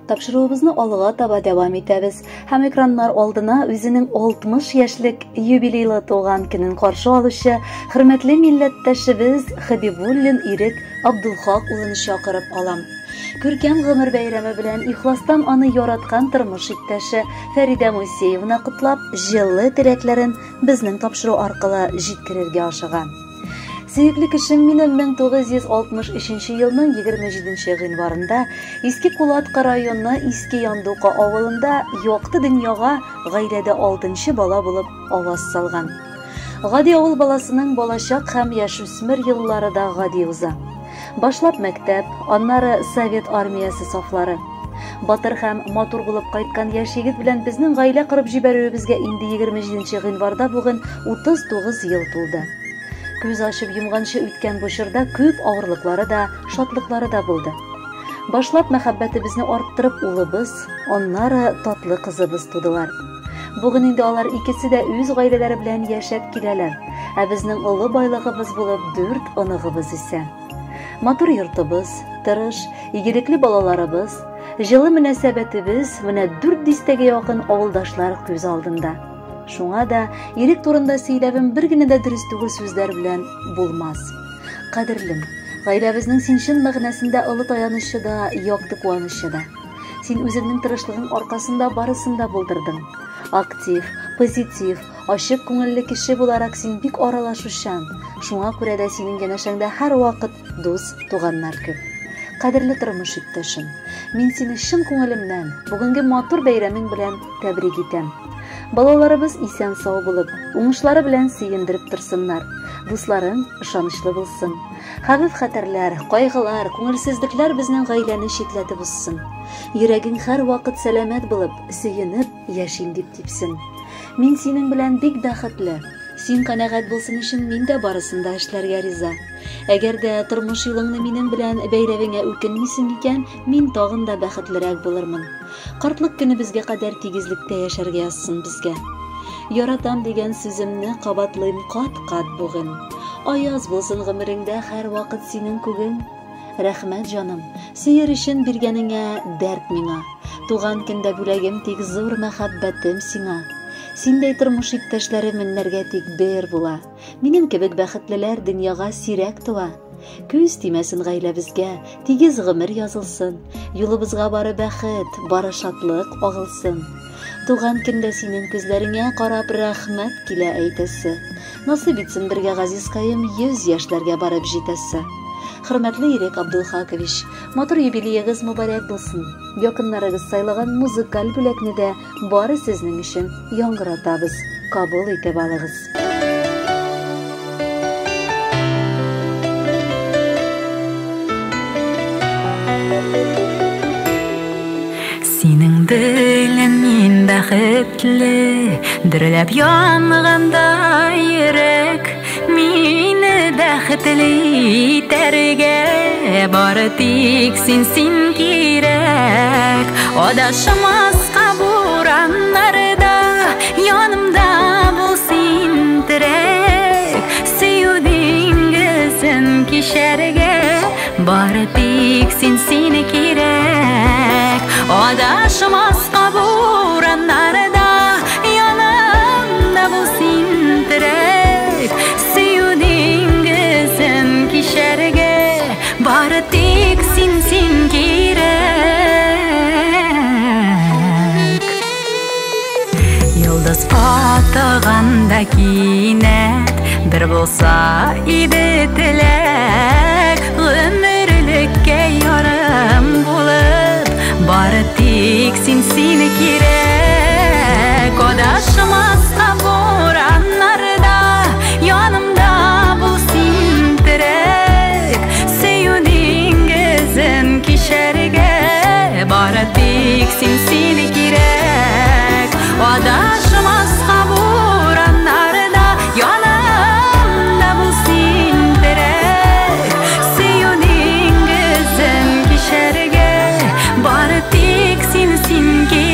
Тапшыруыбызны алга таба дәвам итәбез һәм экраннар алдына үзенең 60 яшьлек юбилейлы туган көнен каршы алучы хөрмәтле милләттәшебез Хабибуллин Ирек Абдулхак улын чакырып алам. Күркәм гомер бәйрәме белән ихластан аны яраткан тормыш иптәше Фәридә Мусеевна котлап, җылы теләкләрен безнең тапшыру аркылы җиткерергә ашыга. Сөекле кешем минем 1963 елның 27 гыйнварында Иске Кулатка районы Иске Яндука авылында якты дөньяга гаиләдә алтынчы бала булып аваз салган. Гади авыл баласының балачак һәм яшүсмер еллары да гади уза. Башлап мәктәп, аннары совет армиясе сафлары. Батыр һәм матур булып кайткан яшь егет белән безнең гаилә корып җибәрүебезгә инде 27 гыйнварда бүген 39 ел тулды. Күз ачып йомганчы үткән бу чорда күп авырлыклары да, шатлыклары да булды. Башлап мәхәббәтебезне арттырып улыбыз, аннары татлы кызыбыз тудылар. Бүген инде алар икесе дә үз гаиләләре белән яшәп киләләр. Ә безнең олы байлыгыбыз булып дүрт оныгыбыз исә. Матур йортыбыз, тырыш, игелекле балаларыбыз, җылы мөнәсәбәтебез менә дүрт дистәгә якын авылдашлар күз алдында. Шуңа да Ирек турында сөйләвем бер генә дә дөрес түгел сүзләр белән булмас. Кадерлем, гаиләбезнең син чын мәгънәсендә олы таянычы да, якты куанычы да. Син үзеңнең тырышлыгың аркасында барысын да булдырдың. Актив, позитив, ачык күңелле кеше буларак син бик аралашучан. Шуңа күрә дә синең янәшәңдә һәрвакыт дус, туганнар күп. Кадерле тормыш иптәшем, мин сине чын күңелемнән бүгенге матур бәйрәмең белән тәбрик итәм. Балаларыбыз исән-сау булып, уңышлары белән сөендереп торсыннар. Дусларың ышанычлы булсын. Хәвеф-хәтәрләр, кайгылар, күңелсезлекләр безнең гаиләне читләтеп узсын. Йөрәгең һәрвакыт сәламәт булып, сөенеп яшим дип типсен. Мин синең белән бик бәхетле. Син канәгать булсын өчен мин дә барысын да эшләргә риза. Әгәр дә тормыш юлыңны минем белән бәйләвеңә үкенмисең икән, мин тагын да бәхетлерәк булырмын. Картлык көнебезгә кадәр тигезлектә яшәргә язсын безгә. Яратам дигән сүземне кабатлыйм кат-кат бүген. Аяз булсын гомереңдә һәрвакыт синең күгең. Рәхмәт, җаным, сөер өчен биргәнеңә дәрт миңа. Туган көндә бүләгем тик зур мәхәббәтем сиңа. Синдәй тормыш иптәшләре меңнәргә тик бер була. Минем кебек бәхетлеләр дөньяга сирәк туа. Күз тимәсен гаиләбезгә, тигез гомер язылсын. Юлыбызга бары бәхет, бары шатлык агылсын. Туган көндә синең күзләреңә карап рәхмәт килә әйтәсе. Насыйп итсен бергә газизкаем 100 яшьләргә барып җитәсе. Хөрмәтле Ирек Абдулхакович, матур юбилеегыз мөбарәк булсын. Якыннарыгыз сайлаган музыкаль бүләкне дә бары сезнең өчен яңгыратабыз. Кабул итеп алыгыз. Синең белән мин бәхетле, дөрләп янганда йөрәк, мине бәхетле итәргә бары тик син, син кирәк. Адашмаска бураннарда, янымда бул син терәк, сөю диңгезен кичәргә бары тик син, син кирәк. Адашмаска бураннарда, янымда бул син терәк, сөю диңгезен кичәргә бары тик син, син кирәк. Йолдыз атыганда кинәт бер булса иде теләк, гомерлеккә ярым булып бары тик син, син кирәк. Адашмаска бураннарда, янымда бул син терәк, сөю диңгезен кичәргә бары тик син, син кирәк. Адашмаска бураннарда, янымда бул син терәк, сөю диңгезен кичәргә бары тик син, син кирәк.